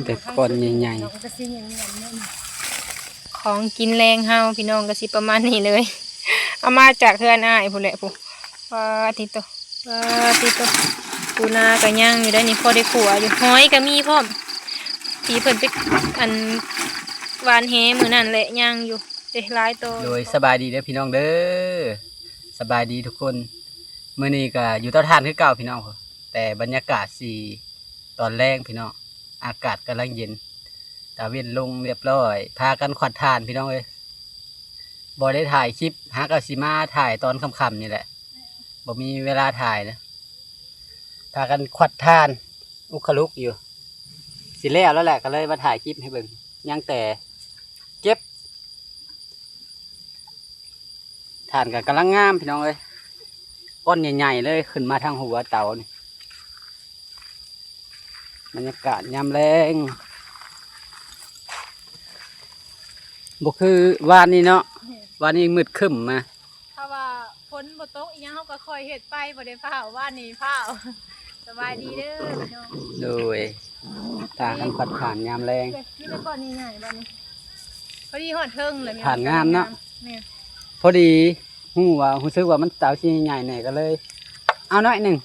ແຕ່ກ້ອນໃຫຍ່ໆ ຂອງກິນແລງເຮົາພີ່ນ້ອງກໍຊິປະມານນີ້ເລີຍ ເອົາມາຈາກເຮືອນອ້າຍພຸ້ນແຫຼະ ຜູ້ ປາດຕິໂຕ ປາດຕິໂຕ ປູນາກໍຍັງຢູ່ໄດ໋ນີ້ ພໍໄດ້ຂົ້ວຢູ່ ຫອຍກໍມີພ້ອມ ທີ່ເພິ່ນໄປ ອັນ ຫວ່ານແຫມື້ນັ້ນແຫຼະ ຍັງຢູ່ເດ້ ຫຼາຍໂຕ. ໂດຍ ສະບາຍດີເດີພີ່ນ້ອງເດີ ສະບາຍດີທຸກຄົນ ມື້ນີ້ກໍຢູ່ເຕົາຖ່ານຄືເກົ່າພີ່ນ້ອງ ແຕ່ບັນຍາກາດຊິຕອນແລງພີ່ນ້ອງ ອາກາດກຳລັງເຢັນ ຕາເວັນລົງລຽບຮ້ອຍ ພາກັນຂວັດຖ່ານພີ່ນ້ອງເອີຍ ບໍ່ໄດ້ຖ່າຍຄລິບ ຫາກໍຊິມາຖ່າຍຕອນຄ່ຳໆນີ້ແຫຼະ ບໍ່ມີເວລາຖ່າຍນະ ພາກັນຂວັດຖ່ານອຸກຄະລຸກຢູ່ ຊິແລ້ວແລ້ວແຫຼະ ກໍເລີຍມາຖ່າຍຄລິບໃຫ້ເບິ່ງ ຍັງແຕ່ເກັບ ຖ່ານກໍກຳລັງງາມພີ່ນ້ອງເອີຍ ກ້ອນໃຫຍ່ໆເລີຍ ຂຶ້ນມາທາງຫົວເຕົານີ້ ບັນຍາກາດຍາມແລງ ບໍ່ຄືວານນີ້ເນາະ ແມ່ນ ວານນີ້ມືດຄຶ້ມມາ ຖ້າວ່າຝົນບໍ່ຕົກອີ່ຫຍັງ ເຮົາກໍຄ່ອຍເຮັດໄປ ບໍ່ໄດ້ຟ້າວ ວານນີ້ຟ້າວ. ສະບາຍດີເດີພີ່ນ້ອງ ໂດຍ ຖ້າກັນພັດຜ່ານຍາມແລງ ມີແຕ່ກ້ອນໃຫຍ່ໆ ບາດນີ້ ພໍດີຮອດເທິງແລ້ວ ຜ່ານງາມເນາະ ແມ່ນ ພໍດີຮູ້ວ່າ ຮູ້ສຶກວ່າມັນເຕົາຊິໃຫຍ່ແດ່ ກໍເລີຍເອົາໜ້ອຍໜຶ່ງ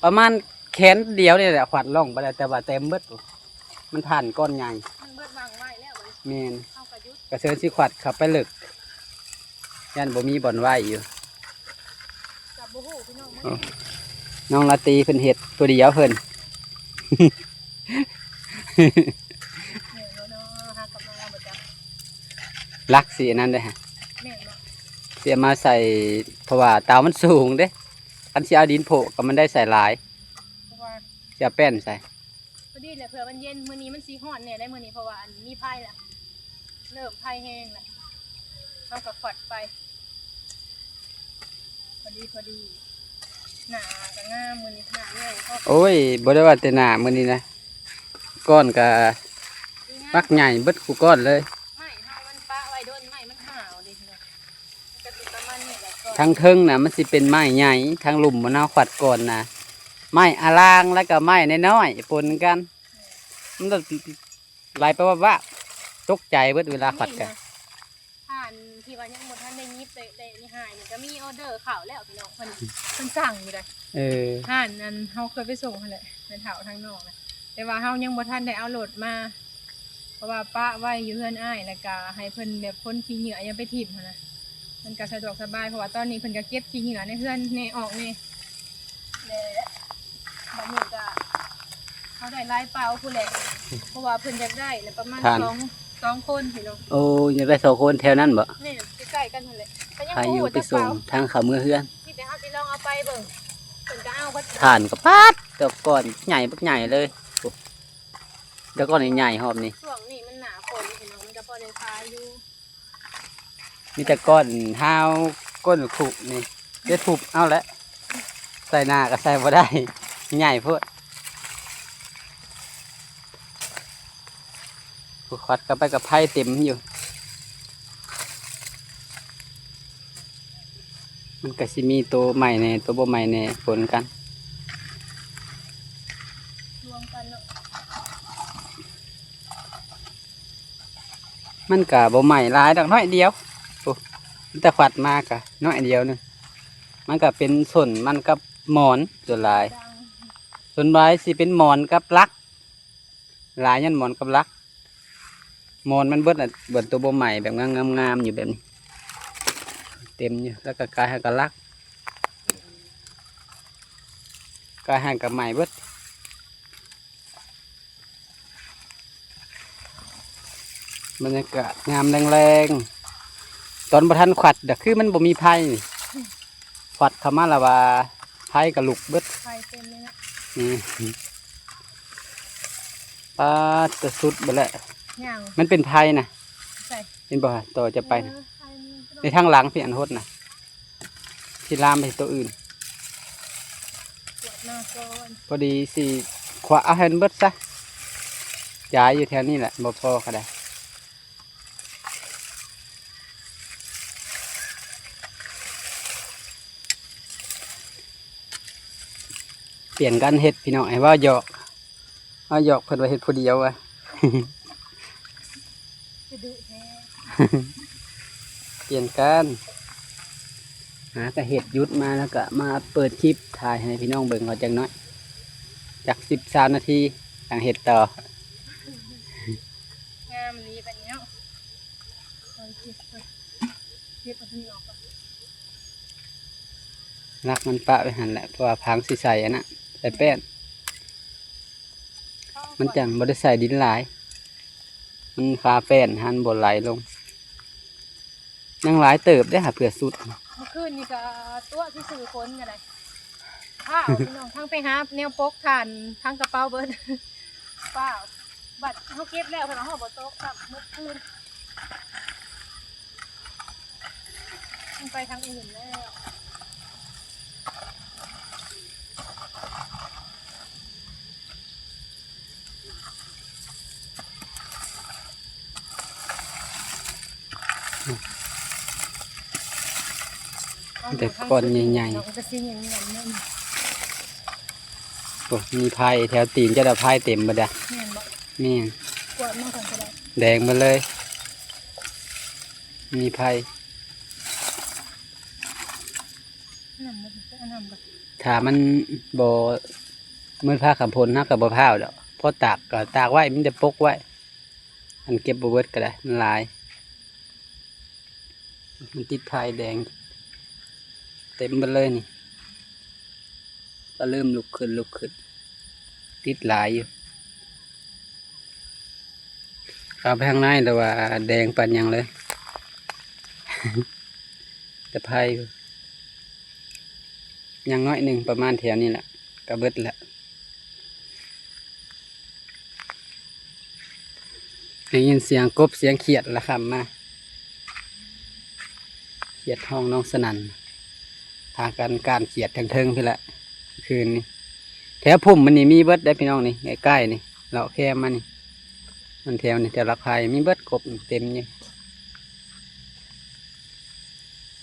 ປະມານແຂນດຽວນີ້ແຫຼະ ຂວັດລ່ອງໄປແລ້ວ ແຕ່ວ່າເຕັມເບິດ ມັນຖ່ານກ້ອນໃຫຍ່ ມັນເບິດຫວ່າງໄວ້ແລ້ວ ແມ່ນ ເຮົາກໍຢຸດ ກະເຊີນຊິຂວັດເຂົ້າໄປເລິກ ຢ້ານບໍ່ມີບ່ອນໄວ້ຢູ່ ກໍບໍ່ຮູ້ພີ່ນ້ອງ ໂອ້ ນ້ອງລາຕີເພິ່ນເຮັດຜູ້ດຽວເພິ່ນ ແມ່ນບໍ່ເນາະ ຫາກັບມາບໍ່ຈັກ ຫຼັກຊິອັນນັ້ນເດ້ ແມ່ນບໍ່ ຊິເອົາມາໃສ່ ເພາະວ່າເຕົາມັນສູງເດ້ ຄັນຊິເອົາດິນໂພະກໍມັນໄດ້ໃສ່ຫຼາຍ ເພາະວ່າ ຊິເອົາແປ້ນໃສ່ ພໍດີແຫຼະ ເພື່ອມັນເຢັນ ມື້ນີ້ມັນຊິຮ້ອນແດ່ໄດ໋ມື້ນີ້ ເພາະວ່າອັນມີໄຟແລ້ວ ເລີ່ມໄຟແຮງແລ້ວ ເຮົາກໍຂວັດໄປ ພໍດີ ພໍດີ ໜ້າກໍງາມມື້ນີ້ ໜ້າໃຫຍ່ ໂອ້ຍ ບໍ່ໄດ້ວ່າແຕ່ໜ້າມື້ນີ້ນະ ກ້ອນກໍບັກໃຫຍ່ເບິດຄູ່ກ້ອນເລີຍ ໄມ້ເຮົາມັນປະໄວ້ດົນ ໄມ້ມັນຫ້າວເດ້ ກໍຊິປະມານນີ້ແຫຼະ ທາງເທິງນະ ມັນຊິເປັນໄມ້ໃຫຍ່ ທາງລຸ່ມມັນເຮົາຂວັດກ່ອນນະ ໄມ້ອາລາງ ແລ້ວກໍໄມ້ນ້ອຍໆ ປົນກັນ ມັນໄຫຼໄປວາບໆ ຕົກໃຈເບິດເວລາຂວັດກັນ ທ່ານທີ່ວ່າຍັງບໍ່ທັນໄດ້ຫຍິບໄດ້ ໄດ້ນີ້ຫາຍນີ້ ກໍມີອໍເດີເຂົ້າແລ້ວພີ່ນ້ອງ ເພິ່ນ ເພິ່ນສັ່ງຢູ່ໃດ໋ ເອີ ຮ້ານອັນເຮົາເຄີຍໄປສົ່ງຫັ້ນແຫຼະ ແມ່ເຖົ້າທາງນອກນະ ແຕ່ວ່າເຮົາຍັງບໍ່ທັນໄດ້ເອົາລົດມາ ເພາະວ່າປະໄວ້ຢູ່ເຮືອນອ້າຍ ແລ້ວກະໃຫ້ເພິ່ນແບບຄົນຂີ້ເຫຍື້ອຫຍັງໄປຖິ້ມຫັ້ນນະ ມັນກະສະດວກສະບາຍ ເພາະວ່າຕອນນີ້ເພິ່ນກະເກັບຂີ້ເຫຍື້ອໃນເຮືອນແດ່ ອອກແດ່ ແລະ ບັດນີ້ກະເຮົາໄດ້ຫຼາຍເປົາພຸ້ນແຫຼະ ເພາະວ່າເພິ່ນຢາກໄດ້ນະ ປະມານສອງ ສອງຄົນພີ່ນ້ອງ ໂອ້ ຢາກໄດ້ສອງຄົນແຖວນັ້ນບໍ? ແມ່ນ ໃກ້ໆກັນຫັ້ນແຫຼະ ກໍຍັງບໍ່ຮູ້ຈັກເປົາ ທາງເຂົ້າເມືອເຮືອນ ມີແຕ່ເຮົາຊິລອງເອົາໄປເບິ່ງ ເພິ່ນກໍເອົາເບິດ ຖ່ານກໍປາດ ດອກກ້ອນໃຫຍ່ບັກໃຫຍ່ເລີຍ ໂອ້ ດອກກ້ອນໃຫຍ່ໆຮອບນີ້ ຊ່ວງນີ້ມັນໜ້າຝົນພີ່ນ້ອງ ມັນກໍພໍໄດ້ຂາຍຢູ່ ມີແຕ່ກ້ອນຫ້າວ ກົ້ນຂຸນີ້ ໄດ້ທຸບເອົາແຫຼະ ໃສ່ໜ້າກໍໃສ່ບໍ່ໄດ້ ໃຫຍ່ໂພດ ຜູ້ຂວັດກໍໄປກັບໄພເຕັມຢູ່ ມັນກໍຊິມີໂຕໃໝ່ແດ່ ໂຕບໍ່ໃໝ່ແດ່ ປົນກັນ ລວມກັນເນາະ ມັນກະບໍ່ໃໝ່ຫຼາຍດອກ ໜ້ອຍດຽວ ໂອ້ ມີແຕ່ຂວັດມາກະໜ້ອຍດຽວໜຶ່ງ ມັນກະເປັນສົ້ນມັນກັບໝອນສ່ວນຫຼາຍ ສ່ວນຫຼາຍຊິເປັນໝອນກັບລັກ ຫຼາຍຍ້ອນໝອນກັບລັກ ໝອນມັນເບິດລະ ເບິ່ງໂຕບໍ່ໃໝ່ແບບງາມໆ ຢູ່ແບບນີ້ ເຕັມຢູ່ ແລ້ວກະກາຍຫາກະລັກ ກາຍຫາກະໃໝ່ເບິດ. ບັນຍາກາດຍາມແລງໆ ຕອນບໍ່ທັນຂວັດດະ ຄືມັນບໍ່ມີໄຟນີ້ ຂວັດເຂົ້າມາລະວ່າໄຟກໍລຸກເບິດ ໄຟເຕັມເລີຍນະ ອືມ ປາດ ຈະສຸດເບິດແລ້ວ ຫຍັງ ມັນເປັນໄຟນະ ໃສ ເຫັນບໍ່ ຕໍ່ຈະໄປນະ ເອີ ໄຟນີ້ ໃນທາງຫຼັງພີ້ ອັນຫົດນະ ຊິລາມໄປໂຕອື່ນ ກວດມາກ່ອນ ພໍດີຊິຂວາເອົາໃຫ້ມັນເບິດຊະ ຈາຍຢູ່ແຖວນີ້ແຫຼະ ບໍ່ພໍກໍໄດ້ ປ່ຽນກັນເຮັດພີ່ນ້ອງ ໃຫ້ເວົ້າຫຍອກ ເວົ້າຫຍອກເພິ່ນວ່າເຮັດຜູ້ດຽວວ່າ ຈະດຸແທ້ ປ່ຽນກັນ ຫາກະເຮັດ ຢຸດມາແລ້ວກະມາເປີດຄລິບຖ່າຍໃຫ້ພີ່ນ້ອງເບິ່ງກ່ອນຈັກໜ້ອຍ ຈັກສິບ ຊາວນາທີ ຈັ່ງເຮັດຕໍ່. ງາມອີ່ຫຼີບັດນີ້ເນາະ ເກັບ ເກັບເອົາຕົວນີ້ອອກກ່ອນ. ຫຼັກມັນປະໄວ້ຫັ້ນແຫຼະ ເພາະວ່າຜັງຊິໃສ່ອັນນັ້ນ ໃສ່ແປ້ນ ມັນຈັ່ງບໍ່ໄດ້ໃສ່ດິນຫຼາຍ ມັນຄາແປ້ນຫັ້ນບໍ່ໄຫຼລົງ. ຍັງຫຼາຍເຕີບເດ້ຫາເພື່ອສຸດ. ເມື່ອຄືນນີ້ກໍຕົວະຊື່ໆ ຄົນກໍໄດ້ ຟ້າວພີ່ນ້ອງ ທັງໄປຫາແນວປົກຖ່ານ ທັງກະເປົາເບິດ ຟ້າວ ບັດເຮົາເກັບແລ້ວ ເພິ່ນວ່າເຮົາບໍ່ຕົກຊ້ຳ ໝົດຄືນ ມັນໄປທາງອື່ນແລ້ວ. ແຕ່ກ້ອນໃຫຍ່ໆ ເນາະ ມັນກໍຊິງຽນໆ ໂອ້ ມີໄພແຖວຕີນເຈົ້າ ໄພເຕັມເບິດ ແມ່ນບໍ່? ແມ່ນ ກວາດມາກ່ອນກໍໄດ້ ແດງເບິດເລີຍ ມີໄພ ນ້ຳມັນ ເອົານ້ຳກ່ອນ ຖ້າມັນບໍ່ ມື້ຟ້າຄຳຝົນເຮົາກໍບໍ່ພ້າວດອກ ພໍຕາກກໍຕາກໄວ້ ມີແຕ່ປົກໄວ້ ອັນເກັບບໍ່ເບິດກໍໄດ້ ມັນຫຼາຍ ມັນຕິດໄພແດງເຕັມເບິດເລີຍນີ້ ກໍເລີ່ມລຸກຂຶ້ນ ລຸກຂຶ້ນ ຕິດຫຼາຍຢູ່. ເຂົ້າໄປທາງໃນແຕ່ວ່າແດງປານຫຍັງເລີຍ ແຕ່ໄພ ຢ່າງໜ້ອຍໜຶ່ງປະມານແຖວນີ້ແຫຼະ ກໍເບິດແລ້ວ. ໄດ້ຍິນສຽງກົບສຽງຂຽດລະຄ່ຳມາ ຂຽດຮ້ອງນ້ອງສະໜັ່ນ ພາກັນກ້ານຂຽດເທິງໆ ພີ້ແຫຼະ ຄືນນີ້ ແຖວພຸ້ມມັນນີ້ມີເບິດເດ້ພີ່ນ້ອງນີ້ ໃກ້ໆ ນີ້ ເລາະແຄມມານີ້ ມັນແຖວນີ້ ແຖວຫຼັກໄພມີເບິດ ກົບເຕັມຢູ່.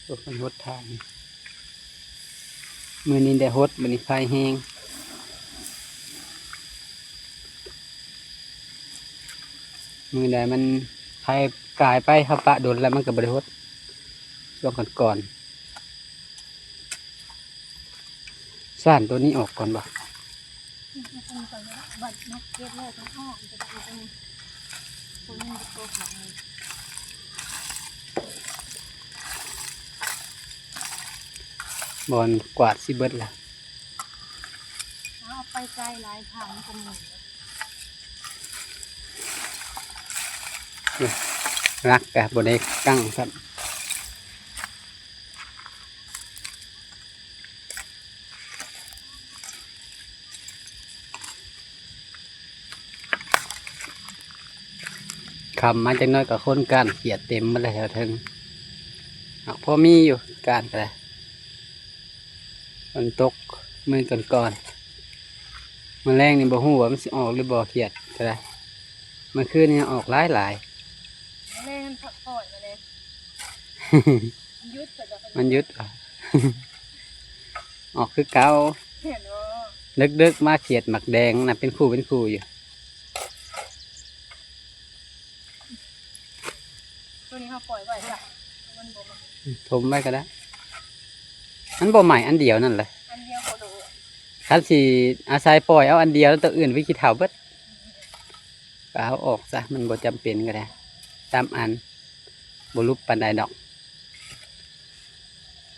ໂອ້ ມັນຫົດຖ່ານ ມື້ນີ້ໄດ້ຫົດ ມື້ນີ້ໄພແຮງ ມື້ໃດມັນໄພກາຍໄປ ເຮົາປະດົນແລ້ວມັນກໍບໍ່ໄດ້ຫົດ ຊ່ວງກ່ອນໆ. ສ້ານໂຕນີ້ອອກກ່ອນບໍ່? ບ່ອນກວາດຊິເບິດລະ ເອົາໄປໄກຫຼາຍທາງມັນກໍເມື່ອຍ ຫຼັກກະບໍ່ໄດ້ຕັ້ງຊ້ຳ. ຄ່ຳມາຈັກໜ້ອຍກໍຄົນກ້ານຂຽດເຕັມໝົດແລ້ວແຖວເທິງ ຫາກພໍມີຢູ່ກ້ານກໍໄດ້ ຝົນຕົກມື້ກ່ອນໆ ມື້ແລງນີ້ບໍ່ຮູ້ວ່າມັນຊິອອກຫຼືບໍ່ ຂຽດກໍໄດ້ ມື້ຄືນນີ້ອອກຫຼາຍໆ ມື້ແລງມັນພັກຜ່ອນ ມື້ແລງ ມັນຢຸດ ມັນຢຸດ ອອກຄືເກົ່າ ເຫັນບໍ່ ດຶກໆ ມາຂຽດໝາກແດງນະ ເປັນຄູ່ເປັນຄູ່ຢູ່ ໂຕນີ້ເຮົາປ່ອຍໄວ້ຈ້ະ ມັນບໍ່ໄໝ້ ຖົມໄວ້ກໍໄດ້ ມັນບໍ່ໄໝ້ອັນດຽວນັ້ນແຫຼະ ອັນດຽວໂຄໂລ ຄັນຊິອາໄສປ່ອຍເອົາອັນດຽວ ແລ້ວໂຕອື່ນໄປຂີ້ເຖົ້າເບິດ. ກໍເອົາອອກຊະ ມັນບໍ່ຈຳເປັນກໍໄດ້ ສາມອັນ ບໍ່ຫຼຸບປານໃດດອກ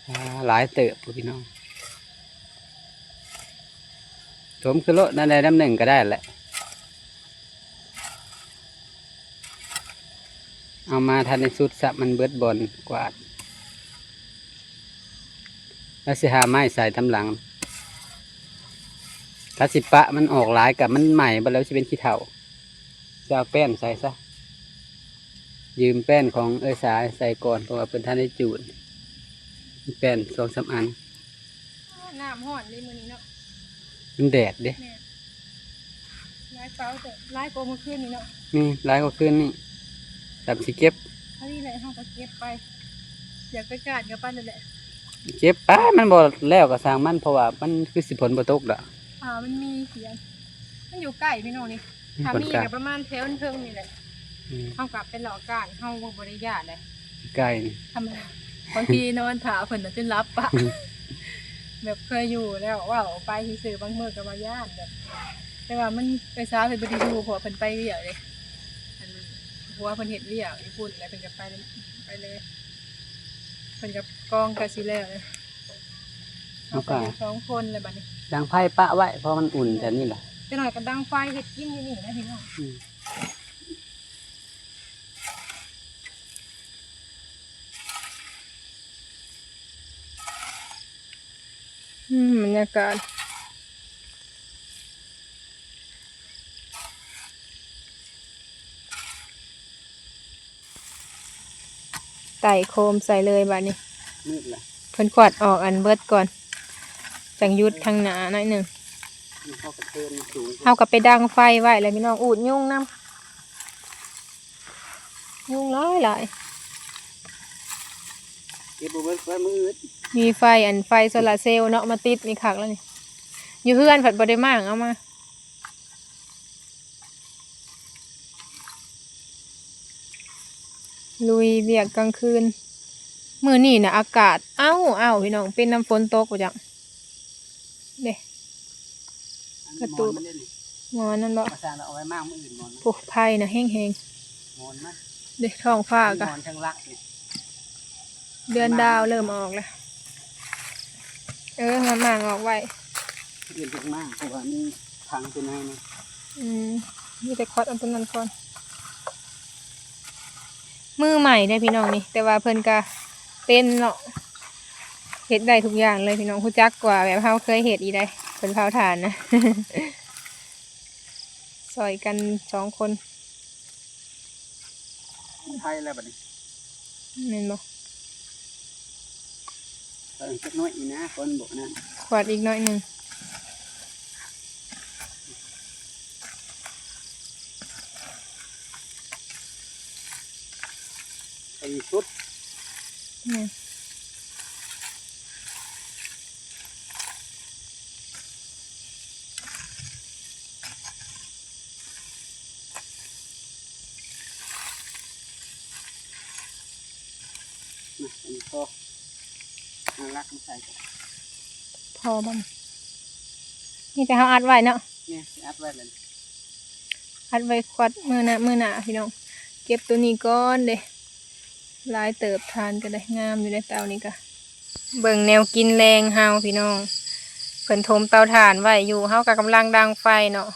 ອາ ຫຼາຍເຕີບພຸ້ນພີ່ນ້ອງ ຖົມຂຶ້ນໂລດ ແນວໃດແນວໜຶ່ງກໍໄດ້ແຫຼະ ເອົາມາທັນໄດ້ສຸດຊະ ມັນເບິດບ່ອນກວາດ ແລ້ວຊິຫາໄມ້ໃສ່ຕາມຫຼັງ ຖ້າຊິປະມັນອອກຫຼາຍກໍມັນໃໝ່ເບິດແລ້ວ ຊິເປັນຂີ້ເຖົ້າ ຊິເອົາແປ້ນໃສ່ຊະ ຢືມແປ້ນຂອງເອື້ອຍສາໃສ່ກ່ອນ ເພາະວ່າເພິ່ນທັນໄດ້ຈູດ ແປ້ນສອງສາມອັນ ອ້າ ນ້ຳຮ້ອນເດ້ມື້ນີ້ເນາະ ມັນແດດເດ້ ແມ່ນ ຫຼາຍເປົາເຕີບ ຫຼາຍກວ່າມື້ຄືນນີ້ເນາະ ແມ່ນ ຫຼາຍກວ່າຄືນນີ້ ສຳຊິເກັບ ພໍດີແຫຼະ ເຮົາກໍເກັບໄປ ຢາກໄປການກໍໄປນັ້ນແຫຼະ ເກັບໄປ ມັນບໍ່ແລ້ວກໍຊ່າງມັນ ເພາະວ່າມັນຄືຊິຝົນບໍ່ຕົກດອກ ອ່າ ມັນມີສຽງ ມັນຢູ່ໃກ້ພີ່ນ້ອງນີ້ ถ้ามีก็ประมาณแถวเทิงนี่แหละ อืม เฮาก็ไปเลาะกลาง เฮาบ่ได้ย้านเลย ไกลนี่ ธรรมดา บางทีนอนถ่าเพิ่นน่ะจนหลับปะ อืม แบบเคยอยู่แล้ว เว้าไปซื่อๆ บางมื้อก็ว่าย้านแบบ แต่ว่ามันไปเช้าเพิ่นบ่ได้อยู่ เพราะว่าเพิ่นไปเวียกเด้ อันผัวเพิ่นเฮ็ดเวียกอยู่พุ้น แล้วเพิ่นก็ไป ไปเลย เพิ่นก็กองใกล้สิแล้วเลย เฮาก็ เฮาก็อยู่สองคนแล้วบัดนี้ ดังไฟปะไว้ เพราะมันอุ่นแถวนี้ล่ะ จักหน่อยก็ดังไฟเฮ็ดกินอยู่นี่นะพี่น้อง อืม อืม บรรยากาศ ไต่โคมใส่เลยบัดนี้ มืดละ เพิ่นขวัดออกอันเบิดก่อน จั่งหยุดทางหน้าหน่อยหนึ่ง เฮาก็เทินสูง เฮาก็ไปดังไฟไว้แล้วพี่น้อง อูดยุงนำ ยุงหลายหลาย เก็บบ่เบิดไว้มื้ออื่น มีไฟ อันไฟโซลาร์เซลล์เนาะ มาติดนี่คักแล้วนี่ อยู่เฮือนผัดบ่ได้มางเอามา ลุยเวียกกลางคืน มื้อนี้น่ะอากาศอ้าวๆ พี่น้อง เป็นนำฝนตกบ่จัก เด้ กระตุก หมอนมันเด้นี่ หมอนนั่นบ่ มาสร้างแล้วเอาไว้มางมื้ออื่นหมอนมัน โอ้ ไผน่ะแฮงๆ หมอนมัน เด้ ท้องฟ้าก็ หมอนทางลักนี่ เดือนดาวเริ่มออกแล้ว เออ มามางออกไว้ เปลี่ยนเป็นมาง เพราะว่ามันพังตัวในนะ อืม มีแต่ควัดเอาตัวนั้นก่อน มือใหม่เด้พี่น้องนี่ แต่ว่าเพิ่นก็เป็นเนาะ เฮ็ดได้ทุกอย่างเลยพี่น้อง รู้จักกว่าแบบเฮาเคยเฮ็ดอีกได้ เพิ่นเผาถ่านนะ ซ่อยกันสองคน มันไผแล้วบัดนี้ แม่นบ่ เออ จักหน่อยอีกนะ ก่อนบ่นั่น ขวัดอีกหน่อยหนึ่ง อันนี้สุด อืม นะ อันนี้พอ เอาลักมาใส่ก่อน พอบ่ มีแต่เฮาอัดไว้เนาะ นี่สิอัดไว้เลย อัดไว้ควัดมื้อหน้า มื้อหน้าพี่น้อง เก็บตัวนี้ก่อนเด้ หลายเติบ ถ่านก็ได้ งามอยู่เด้ เตานี้ก็ เบิ่งแนวกินแลงเฮาพี่น้อง เพิ่นถมเตาถ่านไว้อยู่ เฮาก็กำลังดังไฟเนาะ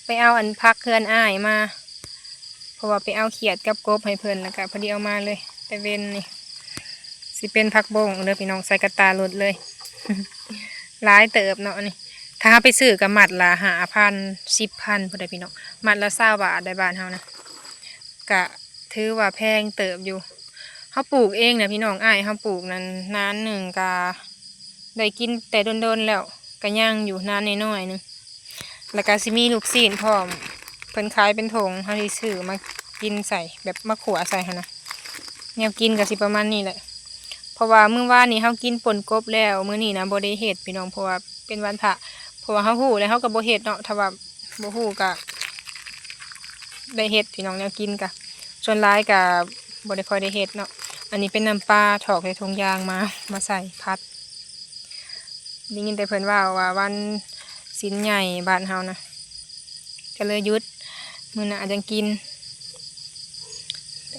ไปเอาอันผักเฮือนอ้ายมา เพราะว่าไปเอาเขียดกับกบให้เพิ่น แล้วก็พอดีเอามาเลย แต่เว็นนี่ สิเป็นผักบงเด้อพี่น้อง ใส่กระตารถเลย หลายเติบเนาะนี่ ถ้าเฮาไปซื้อก็มัดละห้าพัน สิบพันพุ้นเด้อพี่น้อง มัดละซาวบาทได้บ้านเฮานะ ก็ถือว่าแพงเติบอยู่ เฮาปลูกเองนะพี่น้อง อ้ายเฮาปลูกนั่น นานหนึ่งก็ได้กินแต่โดนๆแล้ว ก็ยังอยู่ นานน้อยๆหนึ่ง แล้วก็สิมีลูกชิ้นพร้อม เพิ่นขายเป็นถุง เฮาสิซื้อมากินใส่ แบบมาขั่วใส่หั้นนะ แนวกินก็สิประมาณนี้แหละ เพราะว่ามื้อวานนี้เฮากินป่นกบแล้ว มื้อนี้นะบ่ได้เฮ็ดพี่น้อง เพราะว่าเป็นวันพระ เพราะว่าเฮาฮู้แล้วเฮาก็บ่เฮ็ดเนาะ ถ้าว่าบ่ฮู้ก็ได้เฮ็ดพี่น้อง แนวกินก็ ส่วนหลายก็บ่ได้ค่อยได้เฮ็ดเนาะ อันนี้เป็นน้ำปลาถอกใส่ถุงยางมา มาใส่ผัด ได้ยินแต่เพิ่นเว้าว่าวันศีลใหญ่บ้านเฮานะ ก็เลยหยุด มื้อหน้าจั่งกิน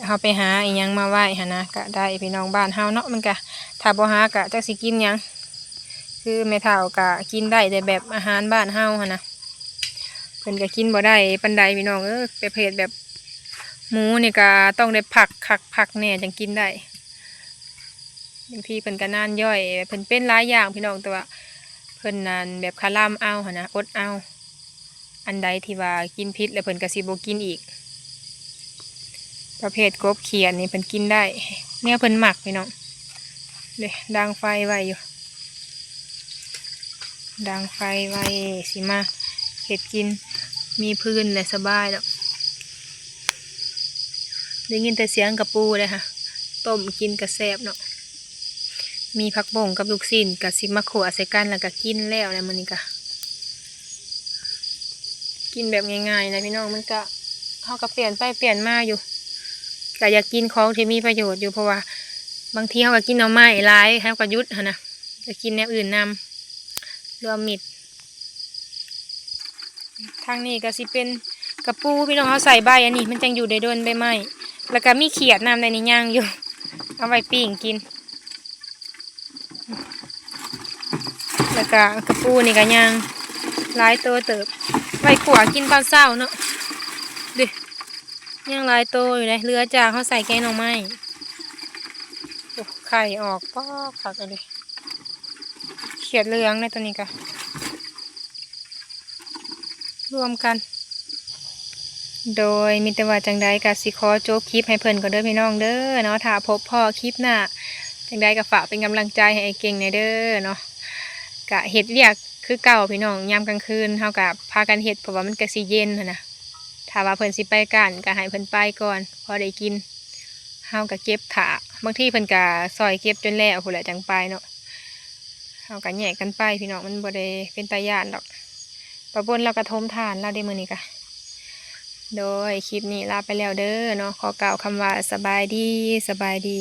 เฮาไปหาอิหยังมาไว้หั้นนะ ก็ได้พี่น้อง บ้านเฮาเนาะ มันก็ ถ้าบ่หาก็จักสิกินหยัง คือแม่เฒ่าก็กินได้แต่แบบอาหารบ้านเฮาหั้นนะ เพิ่นก็กินบ่ได้ปานใดพี่น้องเอ้ย ประเภทแบบหมูนี่ก็ต้องได้พักคักพักแน่จั่งกินได้ บางทีเพิ่นก็นานย่อย เพิ่นเป็นหลายอย่างพี่น้อง แต่ว่าเพิ่นนั่นแบบคาร่ำเอาหั้นนะ อดเอา อันใดที่ว่ากินผิดแล้วเพิ่นก็สิบ่กินอีก ประเภทกบเขียดนี่เพิ่นกินได้ แนวเพิ่นมักพี่น้อง เด้ ดังไฟไว้อยู่ ดังไฟไว้สิมาเฮ็ดกิน มีฟืนแหละสบายดอก ได้ยินแต่เสียงกะปูเด้ค่ะ ต้มกินก็แซ่บเนาะ มีผักบงกับลูกชิ้นก็สิมาขั่วใส่กัน แล้วก็กินแล้วแหละมื้อนี้ก็ ກິນແບບງ່າຍໆນະພີ່ນ້ອງ ມັນກະ ເຮົາກະປ່ຽນໄປປ່ຽນມາຢູ່ ກະຢາກກິນຂອງທີ່ມີປະໂຫຍດຢູ່ ເພາະວ່າບາງທີເຮົາກະກິນໜໍ່ໄມ້ຫຼາຍ ເຮົາກະຢຸດຫັ້ນນະ ກະກິນແນວອື່ນນຳ ລວມມິດ. ທາງນີ້ກະຊິເປັນກະປູພີ່ນ້ອງ ເຮົາໃສ່ໃບອັນນີ້ ມັນຈັ່ງຢູ່ໄດ້ດົນ ໃບໄມ້ ແລ້ວກະມີຂຽດນຳ ໃນນີ້ຍັງຢູ່ ເອົາໄວ້ປີ້ງກິນ. ແລ້ວກະກະປູນີ້ກະຍ່າງຫຼາຍໂຕເຕີບ ໄວ້ຂົ້ວກິນຕອນເຊົ້າເນາະ ເດ້ ຍັງຫຼາຍໂຕຢູ່ເດ້ ເຫຼືອຈາກເຮົາໃສ່ແກງໜໍ່ໄມ້. ໂອ້ ໄຂ່ອອກ ປາດ ຄັກອີ່ຫຼີ ຂຽດເຫຼືອງເດ້ ໂຕນີ້ກະ ລວມກັນ. ໂດຍ ມີແຕ່ວ່າຈັ່ງໃດກະຊິຂໍຈົບຄລິບໃຫ້ເພິ່ນກ່ອນເດີພີ່ນ້ອງເດີເນາະ ຖ້າພົບພໍ້ຄລິບໜ້າ ຈັ່ງໃດກະຝາກເປັນກຳລັງໃຈໃຫ້ອ້າຍເກັ່ງແດ່ເດີເນາະ. ກະເຮັດວຽກຄືເກົ່າພີ່ນ້ອງ ຍາມກາງຄືນເຮົາກະພາກັນເຮັດ ເພາະວ່າມັນກະຊິເຢັນຫັ້ນນະ ຖ້າວ່າເພິ່ນຊິໄປການກະໃຫ້ເພິ່ນໄປກ່ອນ ພໍໄດ້ກິນ ເຮົາກະເກັບຖ້າ ບາງທີເພິ່ນກະຊ່ອຍເກັບຈົນແລ້ວພຸ້ນແຫຼະຈັ່ງໄປເນາະ. ເຮົາກະແຍກກັນໄປພີ່ນ້ອງ ມັນບໍ່ໄດ້ເປັນຕາຢ້ານດອກ. ປາບົນລາວກະຖົມຖ່ານລາວເດ້ມື້ນີ້ກະ. ໂດຍ ຄລິບນີ້ລາໄປແລ້ວເດີເນາະ ຂໍກ່າວຄຳວ່າສະບາຍດີ ສະບາຍດີ.